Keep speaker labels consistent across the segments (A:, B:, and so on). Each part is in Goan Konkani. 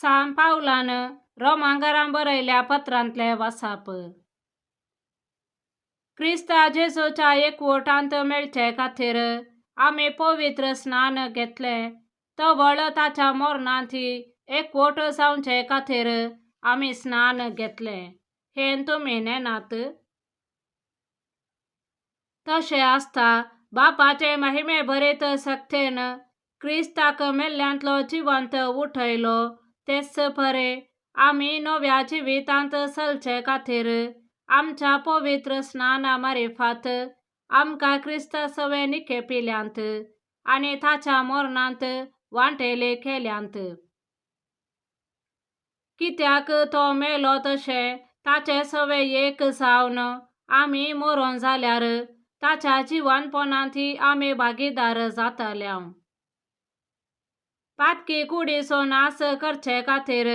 A: सांत पावलान रोमांगारां बरयल्या पत्रांतले वासाप. क्रिस्ता जेजूच्या एकवटांत मेळचे खातीर आमी पवित्र स्नान घेतलें, तवळ ताच्या मरणांत एकवट जावचे खातीर आमी स्नान घेतलें हें तुमी नेनात. तशें आसता बापाचे महिमे भरीत सक्तेन क्रिस्ताक मेल्ल्यांतलो जिवंत उठयलो, तेच बरे आमी नव्या जिवितांत चलचे खातीर आमच्या पवित्र स्नाना मारिफात आमकां क्रिस्ता सवे निखेपिल्यांत आनी ताच्या मरणांत वांटेले केल्यांत. कित्याक तो मेलो तशें ताचे सवे एक जावन आमी मरोन जाल्यार ताच्या जिवनपणांत आमी भागीदार जातले. पातकी कुडीचो नाश करचे खातीर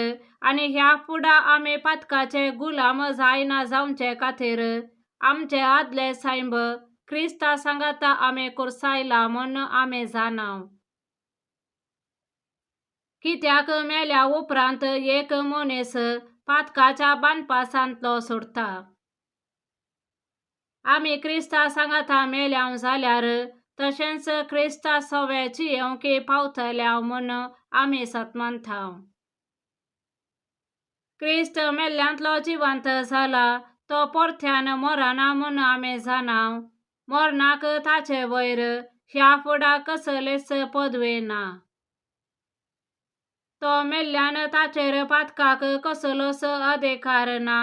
A: आनी ह्या फुडां आमी पातकाचे गुलाम जायना जावचे खातीर आमचे आदले सैंब क्रिस्ता सांगाता आमी कुर्सायला म्हूण आमी जाणाव. कित्याक मेल्या उपरांत एक मनीस पातकाच्या बांदपासांतलो सोडटा. आमी क्रिस्ता सांगाता मेल्याव जाल्यार तशेंच क्रिस्ता सवे जियेवंक पावतल्याव म्हूण आमी सतमानताव. क्रिस्त मेल्ल्यांतलो जिवंत जाला, तो परत्यान मरना म्हूण आमी जाणाव. मरणाक ताचे वयर ह्या फुडां कसलेच पदवी ना. तो मेल्ल्यान ताचेर पातकाक कसलोच अधिकार ना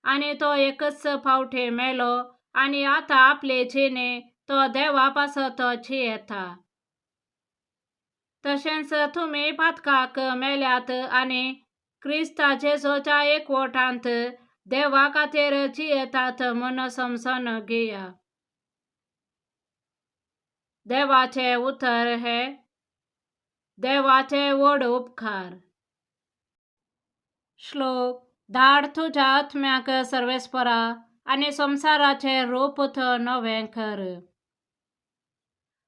A: आनी तो एकच फावटी मेलो आनी आतां आपले जिणे तो देवा पासत जियेता. तशेंच तुमी पातकाक मेल्यात आनी क्रिस्ता जेजूच्या एकवटांत देवा खातीर जियेतात म्हूण समजून घेया. देवाचें उतर हें देवाचे व्हड उपकार. श्लोक. धाड तुज्या आत्म्याक सर्वेस्परा आनी संवसाराचें रूप तो नवें कर.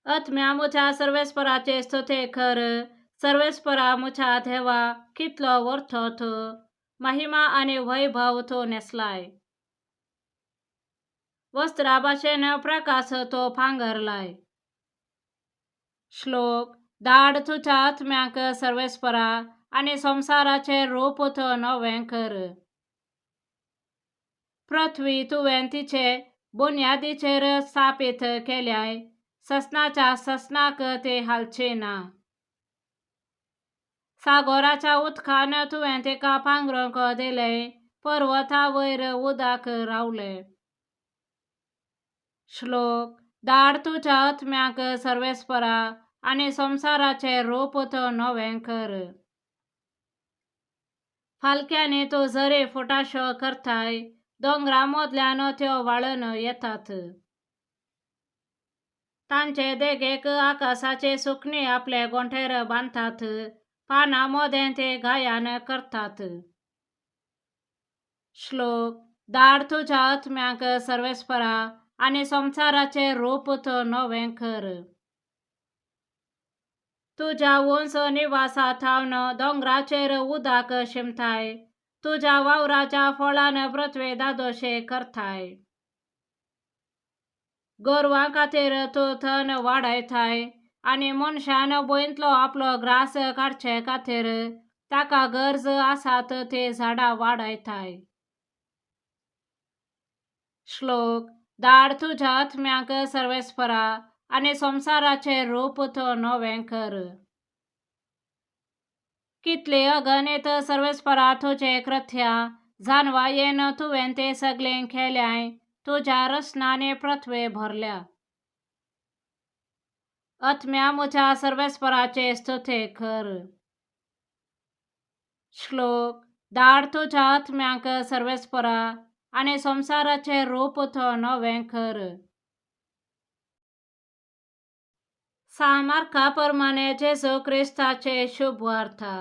A: आत्म्या म्हज्या सर्वेस्पराचे स्तुती कर. सर्वेस्परा म्हज्या देवा, कितलो व्हरतो तूं, महिमा आनी वैभव तूं न्हेसलाय. वस्त्रा भाशेन प्रकाश तो पांगरलाय. श्लोक. धाड तुज्या आत्म्याक सर्वेस्परा आनी संवसाराचें रूप तो नवें कर. पृथ्वी तुवें तिचे बुन्यादीचेर स्थापीत केल्याय, ससनाच्या ससनाक ते हालचे ना. सागराच्या उदकान तुवें तिका पांगरूंक दिलें, पर्वता वयर उदक रावलें. श्लोक. धाड तुज्या आत्म्याक सर्वेस्परा आनी संवसाराचें रूप तो नवें कर. फालक्यांनी तूं झरे फुटाशो करताय, दोंगरा मदल्यान त्यो व्हाळून येतात. तांचे देगेक आकाशाचे सुकणीं आपले गोंठेर बांदतात, पानां मदें ते गायन करतात. श्लोक. धाड तुज्या आत्म्याक सर्वेस्परा आनी संवसाराचें रूप तो नवें कर. तुज्या उंच निवासा थावन दोंगराचेर उदक शिंपताय, तुज्या वावराच्या फळान पृथ्वी धादोशी करताय. गोरवां खातीर तूं तण वाडयताय आनी मनशान भुंयंतलो आपलो ग्रास काडचे खातीर ताका गरज आसात ती झाडां वाडयताय. श्लोक. धाड तुज्या आत्म्याक सर्वेस्परा आनी संवसाराचें रूप तो नवें कर. कितले अगणीत सर्वेस्परा तुजे कृत्या, जाणवायेन तुवें तें सगळें केल्याय, तुज्या रचनांनी पृथ्वी भरल्या. आत्म्या म्हज्या सर्वेस्पराचे स्तुती कर. श्लोक. धाड तुज्या आत्म्याक सर्वेस्परा आनी संवसाराचें रूप तो नवें कर. सांत मार्का प्रमाणे जेजू क्रिस्ताचे शुभवार्ता.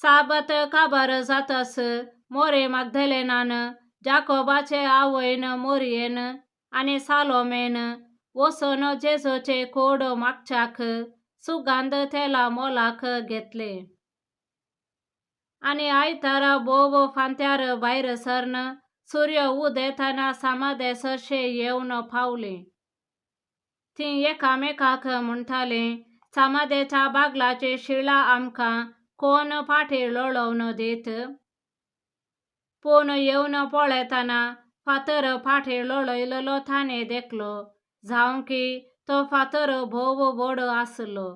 A: साबत काबार जातच मोरी मागदलेनान, जाकोबाचे आवयन मोरयेन आनी सालोमेन वचून जेजूची कूड मागच्याक सुगंध तेलां मोलाक घेतलें. आनी आयतारा भोव फांत्यार भायर सरन सूर्य उदेतना सामादे सरशे येवन पावलीं. तीं एकामेकाक म्हणटालीं, सामादेच्या बागलाची शिळा आमकां कोण फाटीं लोळोवन दीत? पूण येवन पळयतना फातर फाटीं लोळयलेलो ताणें देखलो, जावं की तो फातर भोव व्हड आसलो.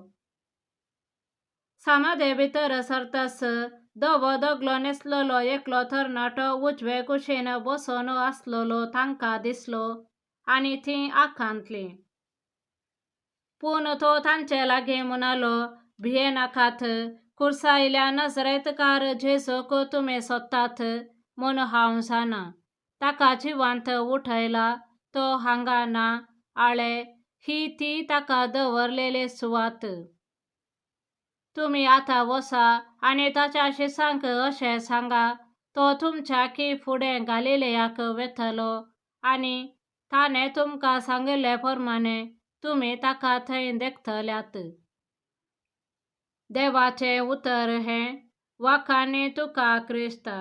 A: सामादे भितर सरताच धवो दगलो न्हेसलेलो एकलो तरणाटो उजवे कुशीन बसून आसलेलो तांकां दिसलो आनी तीं आकांतलीं. पूण तो तांचे लागीं म्हणालो, भियेनाकात, खुर्सायल्या नजरेतकार जेजूक तुमी सोदतात म्हूण हांव जाणा. ताका जिवांत उठयला, तो हांगा ना. आळे, ही ती ताका दवरलेली सुवात. तुमी आतां वसा आनी ताच्या शिसांक अशें सांगा, तो तुमच्या की फुडें गालिलेयाक वेतलो आनी ताणें तुमकां सांगिल्ले प्रमाणें तुमी ताका थंय देखतल्यात. देवाचें उतर हें. वाखाणी तुका क्रिस्ता.